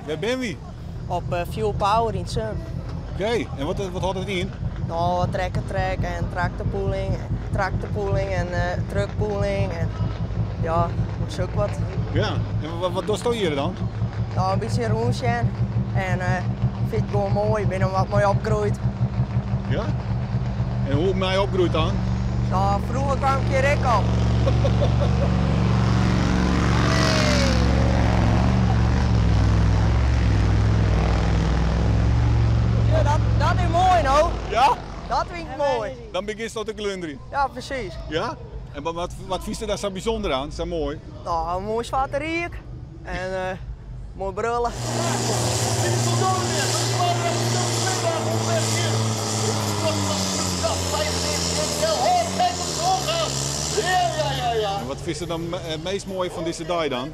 Wêr binne wy? Op Fuel Power yn Tzum. Oké, en wat, wat hâldt it yn? No, trekkertrek en tractorpulling, tractorpulling en truckpulling en ja, sok wat. Ja, en wat, wat dochsto hjir dan? No, in bytsje rûnsjen en fyn it gewoan moai, ik bin der wat mei opgroeid. Ja? En hoe mei opgroeid dan? No, froeger kwam ik hjir ek al. Ja, dat, dat is moai no. Ja? Dat fyn ik moai. Dan begjinst te glunderjen. Ja, presys. Ja? En wat, wat, wat fynst der sa bysûnder oan? Sa moai? No, in moai swarte reek en moai brullen. En wat fynst dan it meast moaie fan dizze dei dan?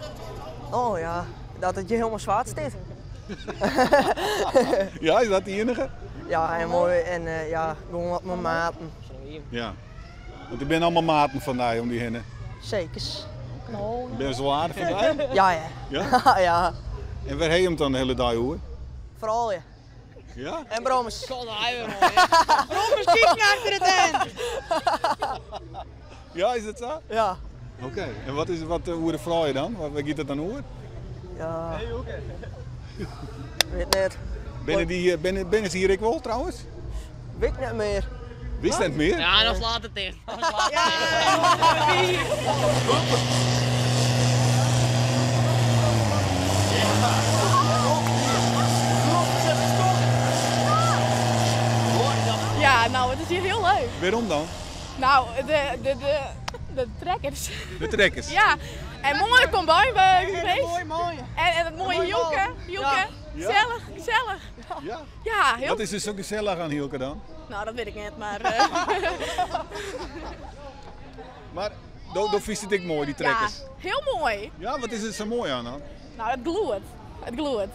Oh ja, dat it hjir hielendal swart stiet. Ja, is dat de iennige? Ja, en moai en ja, gewoan wat mei maten. Ja. Want der binne allegear maten fan dy om dy hinne. Sekers. Binne se wol aardich foar dy? Ja, ja. Ja? Ja. En wêr ha je him dan de hiele dei oer? Froulju. Ja? En brommers. Brommers kieken achter de tent. Ja, is dat sa? Ja. Oké. En wat is wat oer de froulju dan? Wêr giet it dan oer? Ja. Wit net. Binne, dy, binne, binne se hjir ek wol trouwens? Wit ik net mear. Wist net mear? Ja, dan slaat it ticht. Dan slaat it ticht. Ja, no, it is hjir hiel leuk. Wêrom dan? No, de, de, de, de trekkers. De trekkers? Ja, en moaie combine Moai, moai. En it moaie Hylke. Hylke. Ja. Gesellich, gesellich. Ja? Ja, hiel... Wat is der sa gesellich oan Hylke dan? No, dat wit ik net, mar... Mar do, do fynst it ek moai, dy trekkers? Ja, hiel moai. Ja, wat is der sa moai oan dan? No, it gelûd. It gelûd.